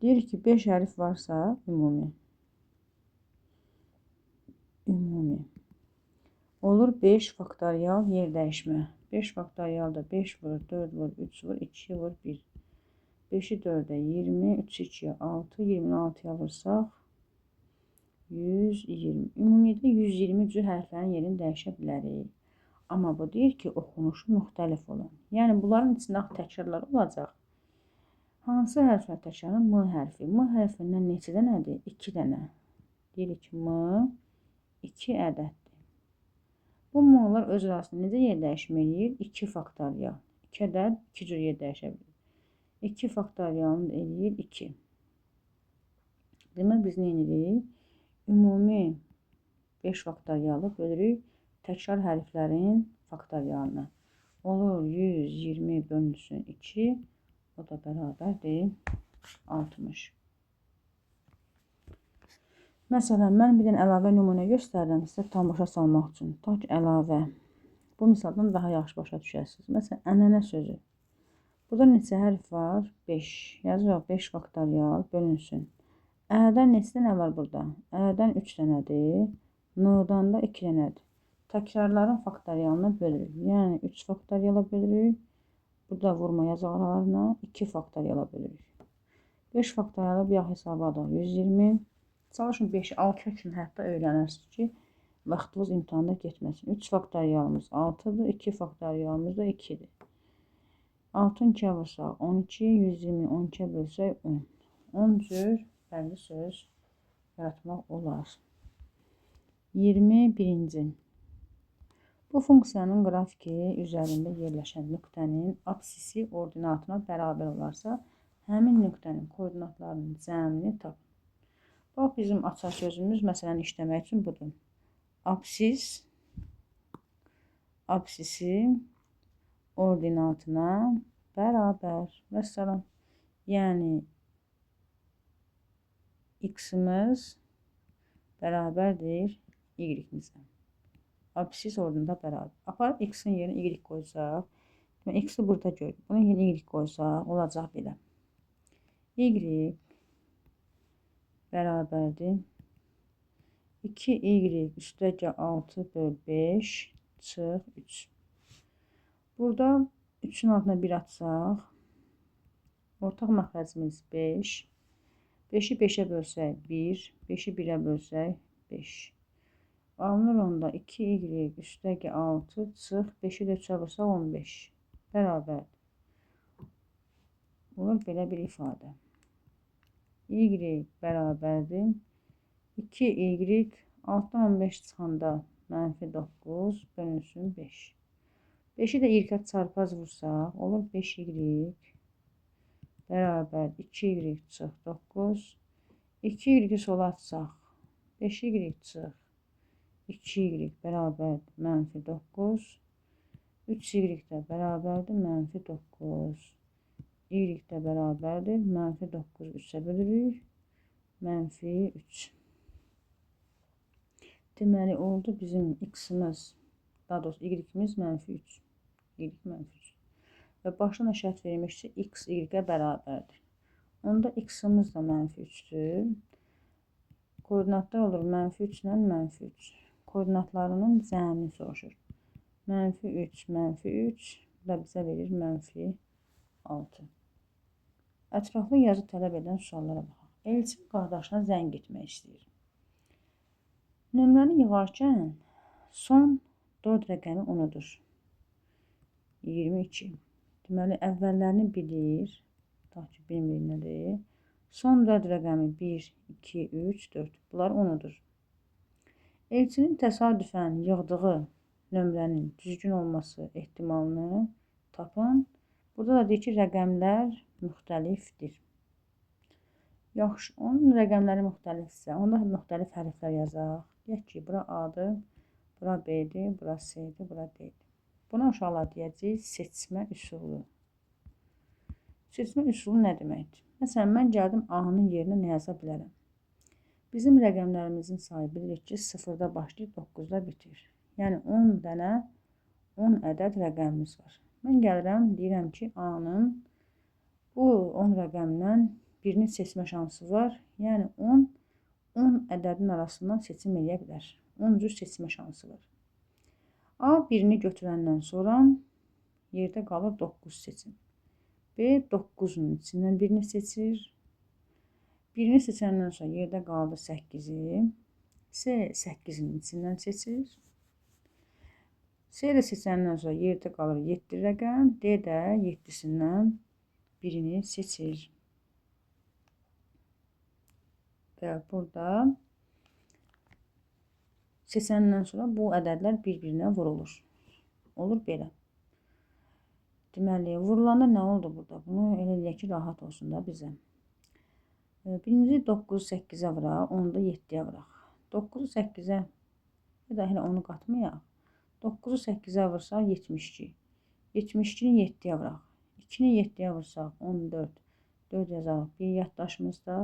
Deyirik ki, 5 hərf varsa ümumi. Ümumi. Olur 5 faktorial yer dəyişmə. 5 faktorial da 5 vur, 4 vur, 3 vur, 2 vur, 1. 5-i 4-ə 20, 3-ü 2-yə 6, 20-ni 6-ya vursaq 120. Ümumiyyətlə 120 cür hərflərin yerini dəyişə bilərik. Amma bu deyir ki, oxunuşu müxtəlif olan. Yəni, bunların içində təkrarlar olacaq. Hansı hərflər təkrarlanır? M hərfi. M hərfindən neçə dənədir? 2 dənə. Deyirik ki, M 2 ədəddir. Bu M-lar öz arasında necə yer dəyişmə eləyir? 2 faktorial. 2 ədəd 2 cür yer dəyişə bilir. 2 faktorialını da eləyir 2. Demək, biz nə edirik? Ümumi 5 faktorialı bölürük təkrar hərflərin faktorialına. Olur 120 bölünsün 2. O da bərabərdir 60. Məsələn, mən bir dənə əlavə nümunə göstərirəm sizə tam başa salmaq üçün. Ta ki, əlavə. Bu misaldan daha yaxşı başa düşərsiniz. Məsələn, ənənə sözü. Burada neçə hərf var? 5. Yazırıq 5 faktorial bölünsün. Ə-dən neçə dənə var burada? Ə-dən 3 dənədir. N-dan da 2 dənədir. Təkrarların faktorialına bölürük. Yəni 3 faktoriala bölürük. Burada vurma yazaq aralarına 2 faktoriala bölürük. 5 faktorialı bir hesabladıq. 120. Çalışın 5-6 üçün hətta öyrənərsiniz ki, Vaxtınız imtahanda getməsin. 3 faktorialımız 6-dır, 2 faktorialımız da 2-dir. 6-nı 2-yə vursaq 12, 120-ni 12-yə bölsək 10. 10 cür fərqli söz yaratmaq olar. 21-ci. Bu funksiyanın qrafiki üzərində yerləşən nöqtənin absisi ordinatına bərabər olarsa, həmin nöqtənin koordinatlarının cəmini tapın. Bax, bizim açar sözümüz məsələni işləmək üçün budur. Absis, absisi ordinatına bərabər. Vəssalam. Yəni, x-imiz bərabərdir y-imizə. Absis ordinata bərabər. Aparıb x-in yerinə y qoysaq, demək, x-i burada görürük. Bunun yerinə y qoysaq, olacaq belə. Y bərabərdir 2y üstəgə 6 böl 5 çıx 3. Burada 3-ün altına 1 atsaq, ortaq məxrəcimiz 5. 5-i 5-ə bölsək 1, 5-i 1-ə bölsək 5. Alınır onda 2y üstəgə 6 çıx 5-i də 3-ə vursaq 15 bərabərdir. Olur belə bir ifadə. Y bərabərdir 2y 6-dan 15 çıxanda mənfi 9 bölünsün 5. 5-i də y-ə çarpaz vursaq olur 5y bərabər 2y çıx 9. 2y-i sola atsaq 5y çıx 2y bərabərdir mənfi 9. 3y də bərabərdir mənfi 9. Y də bərabərdir mənfi 9 3-ə bölürük. Mənfi 3. Deməli, oldu bizim x-imiz, daha doğrusu y-imiz mənfi 3. Y mənfi 3. Və başdan da şərt verilmiş ki, x y-ə bərabərdir. Onda x-imiz də mənfi 3-dür. Koordinatlar olur mənfi 3 ilə mənfi 3. Koordinatlarının cəmini soruşur. Mənfi 3, mənfi 3, bu da bizə verir mənfi 6. Ətraflı yazı tələb edən suallara baxaq. Elçin qardaşına zəng etmək istəyir. Nömrəni yığarkən son 4 rəqəmi unudur. 22. Deməli, əvvəllərini bilir. Tutaq ki, bilmir nədir. Son 4 rəqəmi 1, 2, 3, 4. Bunlar unudur. Elçinin təsadüfən yığdığı nömrənin düzgün olması ehtimalını tapın. Burada da deyir ki, rəqəmlər müxtəlifdir. Yaxşı, onun rəqəmləri müxtəlifsə, onda müxtəlif hərflər yazaq. Deyək ki, bura A-dır, bura B-dir, bura C-dir, bura D-dir. Buna uşaqlar deyəcəyik seçmə üsulu. Seçmə üsulu nə deməkdir? Məsələn, mən gəldim A-nın yerinə nə yaza bilərəm? Bizim rəqəmlərimizin sayı bilirik ki, 0-da başlayır, 9-da bitir. Yəni, 10 dənə, 10 ədəd rəqəmimiz var. Mən gəlirəm, deyirəm ki, A-nın bu 10 rəqəmdən birini seçmə şansı var. Yəni, 10 ədədin arasından seçim eləyə bilər. 10 cür seçmə şansı var. A birini götürəndən sonra yerdə qalır 9 seçim. B 9-un içindən birini seçir. Birini seçəndən sonra yerdə qaldı 8-i. C 8-in içindən seçir. C də seçəndən sonra yerdə qalır 7 rəqəm. D də 7-sindən birini seçir. Və burada seçəndən sonra bu ədədlər bir-birinə vurulur. Olur belə. Deməli, vurulanda nə oldu burada? Bunu elə eləyək ki, rahat olsun da bizə. Birinci 9-u 8-ə vuraq, onu da 7-yə vuraq. 9-u 8-ə, ya da hələ onu qatmayaq. 9-u 8-ə vursaq 72. 72-ni 7-yə vuraq. 2-ni 7-yə vursaq 14. 4 yazarıq bir yaddaşımızda.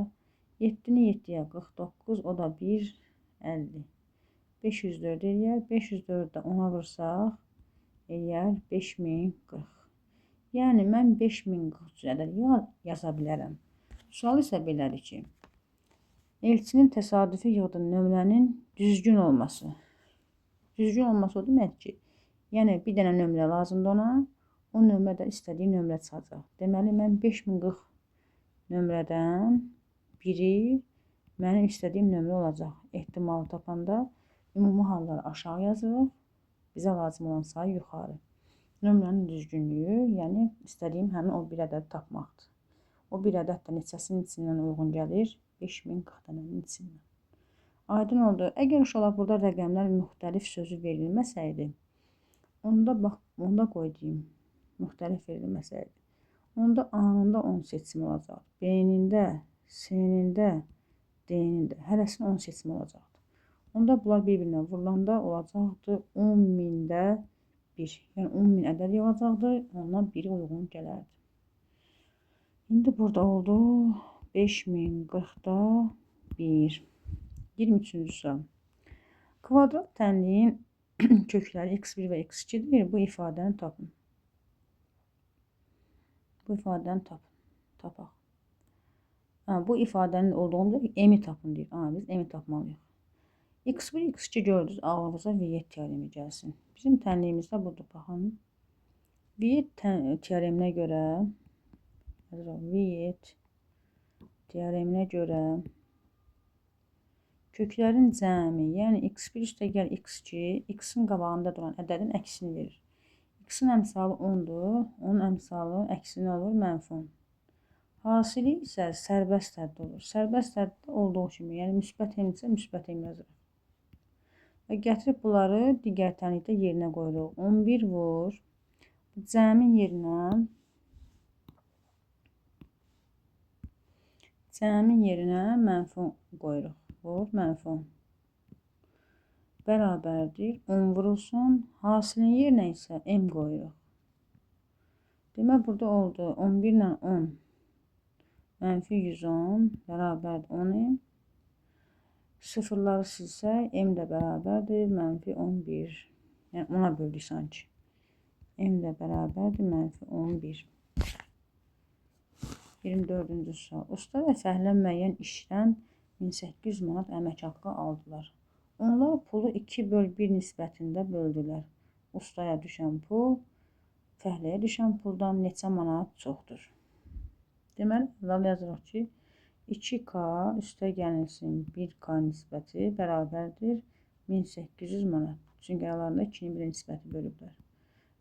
7-ni 7-yə 49, o da 1, 50. 504 eləyər. 504-ü də 10-a vursaq eləyər 5040. Yəni, mən 5043 ədəd yaza bilərəm. Sual isə belədir ki, elçinin təsadüfi yığdığı nömrənin düzgün olması. Düzgün olması o deməkdir ki, yəni bir dənə nömrə lazımdır ona, o nömrə də istədiyi nömrə çıxacaq. Deməli, mən 5040 nömrədən biri mənim istədiyim nömrə olacaq. Ehtimalı tapanda Ümumi halları aşağı yazırıq. Bizə lazım olan sayı yuxarı. Nömrənin düzgünlüyü, yəni istədiyim həmin o bir ədədi tapmaqdır. O bir ədəd də neçəsinin içindən uyğun gəlir? 5040 dənənin içindən. Aydın oldu. Əgər uşaqlar burada rəqəmlər müxtəlif sözü verilməsəydi, onda bax, onda qoy deyim, müxtəlif verilməsəydi, onda anında 10 seçim olacaqdı. B-nin də, C-nin də, D-nin də hərəsinin 10 seçimi olacaqdı. Onda bunlar bir-birinə vurulanda olacaqdı 10.000-də 1. Yəni 10.000 ədəd yığacaqdı, ondan biri uyğun gələrdi. İndi burada oldu 5040-da 1. 23-cü sual. Kvadrat tənliyin kökləri x1 və x2-dir. Bu ifadəni tapın. Bu ifadəni tapın. Tapaq. Bu ifadənin olduğunda m-i tapın deyir. Biz m-i tapmalıyıq. x1, x2 gördünüz. Ağlınıza Viet teoremi gəlsin. Bizim tənliyimizdə budur. Baxın. Viet teoreminə görə Viet teoreminə görə köklərin cəmi, yəni x1 üstəgəl x2, x-in qabağında duran ədədin əksini verir. X-in əmsalı 10-dur, onun əmsalı əksini olur, mənfi 10. Hasili isə sərbəst həddə olur. Sərbəst həddə olduğu kimi, yəni müsbət m isə müsbət m yazırıq. Və gətirib bunları digər tənlikdə yerinə qoyuruq. 11 vur, cəmin yerinə mənfi qoyuruq. Vur, mənfi 10. Bərabərdir. 10 vurulsun. Hasilin yerinə isə m qoyuruq. Demək, burada oldu 11 ilə 10. Mənfi 110 bərabərdir 10m. Sıfırları silsək, m də bərabərdir mənfi 11. Yəni, 10-a böldük sanki. M də bərabərdir mənfi 11. 24-cü sual. Usta və fəhlə müəyyən işdən 1800 manat əmək haqqı aldılar. Onlar pulu 2/1 nisbətində böldülər. Ustaya düşən pul, fəhləyə düşən puldan neçə manat çoxdur? Deməli, əvvəl yazırıq ki, 2K üstə gəlinsin 1K nisbəti bərabərdir 1800 manat. Çünki aralarında 2-nin 1 nisbəti bölüblər.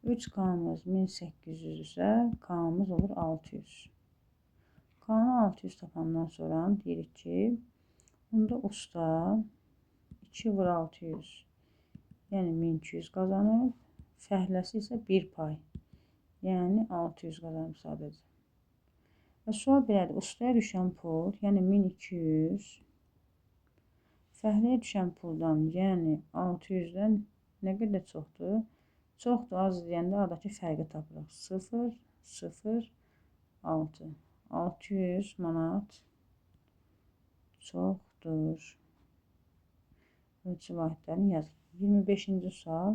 3K-mız 1800 isə K-mız olur 600. K-nı 600 tapandan sonra deyirik ki, onda usta 2 vur 600, yəni 1200 qazanıb, fəhləsi isə 1 pay, yəni 600 qazanıb sadəcə. Və sual belədir, ustaya düşən pul, yəni 1200, fəhləyə düşən puldan, yəni 600-dən nə qədər çoxdur? Çoxdur, az deyəndə aradakı fərqi tapırıq. 0, 0, 6. 600 manat çoxdur. Ölçü vahidlərini yazır. 25-ci sual.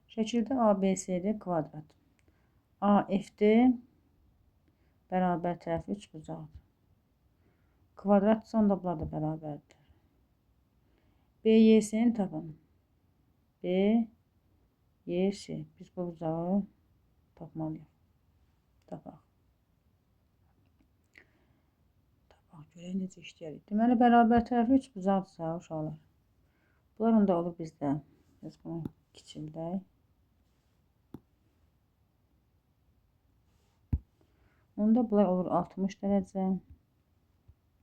Şəkildə ABCD kvadrat. AFD bərabər tərəfi 3 bucaqdır. Kvadratsa onda bunlar da bərabərdir. BYS-ni tapın. BYS. Biz bu bucağı tapmalıyıq. Tapaq. Tapaq. Görək necə işləyirik. Deməli, bərabər tərəfi 3 bucaqdırsa, uşaqlar. Bunlar onda olur bizdə. Biz bunu kiçildək. Onda bunlar olur 60 dərəcə,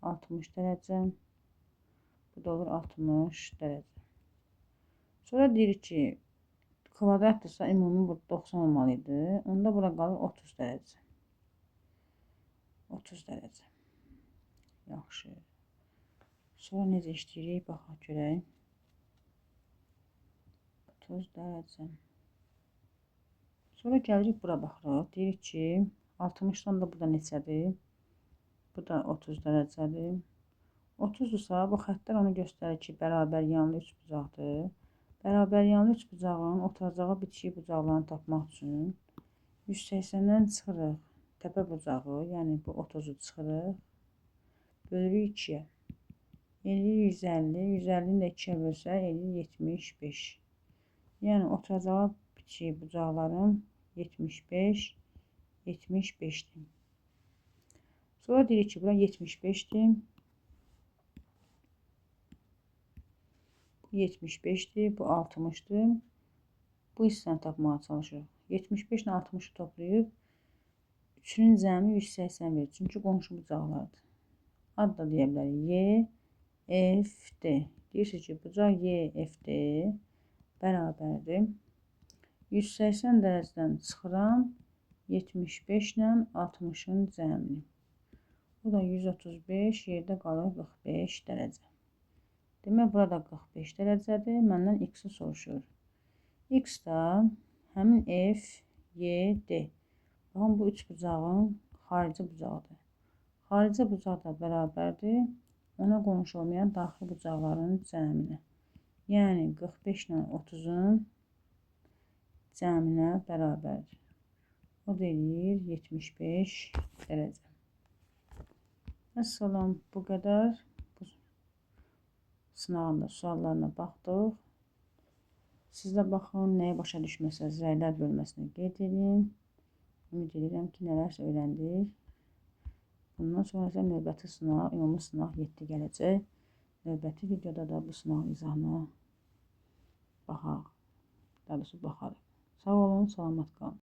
60 dərəcə, bu da olur 60 dərəcə. Sonra deyirik ki, kvadratdırsa ümumi bu 90 olmalı idi. Onda bura qalır 30 dərəcə. 30 dərəcə. Yaxşı. Sonra necə işləyirik? Baxaq görək. 30 dərəcə. Sonra gəlirik bura baxırıq. Deyirik ki, 60-dan da bu da neçədir? Bu da 30 dərəcədir. 30-dursa, bu xəttlər onu göstərir ki, bərabər yanlı 3 bucaqdır. Bərabər yanlı 3 bucağın oturacağı bitişik bucaqlarını tapmaq üçün 180-dən çıxırıq təpə bucağı, yəni bu 30-u çıxırıq. Bölürük 2-yə. Eləyir 150, 150-ni də 2-yə bölsək, eləyir 75. Yəni oturacağı bitişik bucaqların 75, 75-dir. Sonra deyirik ki, bura 75-dir. 75-dir, bu 60-dır. Bu hissəni tapmağa çalışırıq. 75 ilə 60-ı toplayıb 3-ünün cəmi 180 verir. Çünki qonşu bucaqlardır. Ad da deyə bilərik. Y, F, D. Deyirsiniz ki, bucaq Y, F, D bərabərdir. 180 dərəcədən çıxıram 75 ilə 60-ın cəmini. Bu da 135, yerdə qalır 45 dərəcə. Demək, burada 45 dərəcədir. Məndən x-i soruşur. X da həmin F, Y, D. Baxın, bu üç bucağın xarici bucağıdır. Xarici bucaq da bərabərdir ona qonşu olmayan daxili bucaqların cəminə. Yəni, 45 ilə 30-un cəminə bərabərdir. O da eləyir 75 dərəcə. Vəssalam, bu qədər. Bu sınağın da suallarına baxdıq. Siz də baxın, nəyi başa düşməsəz rəylər bölməsinə qeyd edin. Ümid edirəm ki, nələrsə öyrəndik. Bundan sonra isə növbəti sınaq, ümumi sınaq 7 gələcək. Növbəti videoda da bu sınağın izahına baxaq. Daha doğrusu baxarıq. Sağ olun, salamat qalın.